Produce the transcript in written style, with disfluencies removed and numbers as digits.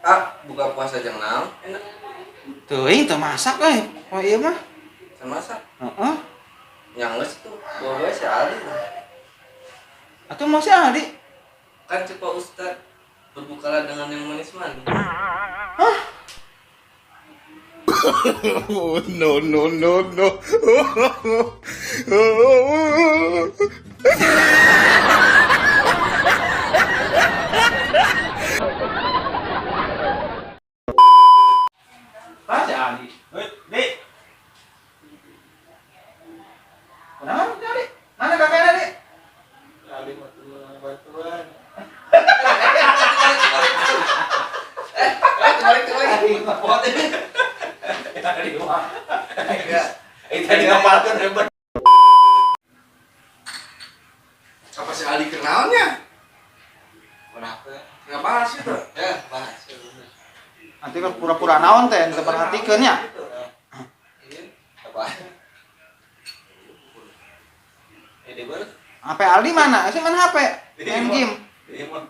Ah, buka puasa jeung naon? Enak. Teuing teu masak euy. Poe ieu mah. Can masak. Heeh. Nya geus tuh, bawa bae si Ali. Atuh mau si Aldi. Kan cek Pak Ustad, berbukalah dengan yang manis-manis. Hah? Oh, no, no, no, no. Pas si Aldi. Hei, Di. Kunaon si Aldi? Mana kakeknya, Di? Aldi mah tuh bantuan. Eh, kembali kembali. Pot ini. Aldi mah. Ya. Eh, tadi ngapalkeun hebat. Apa si Ali kenaonnya? Kenapa? Nggak bahas itu. Ya, bahas. Nanti kan pura-pura naon teh teu perhatikeun nya. Iya, apa? Ini baru. HP Aldi mana? Sih mana HP? Main game. Iya mah.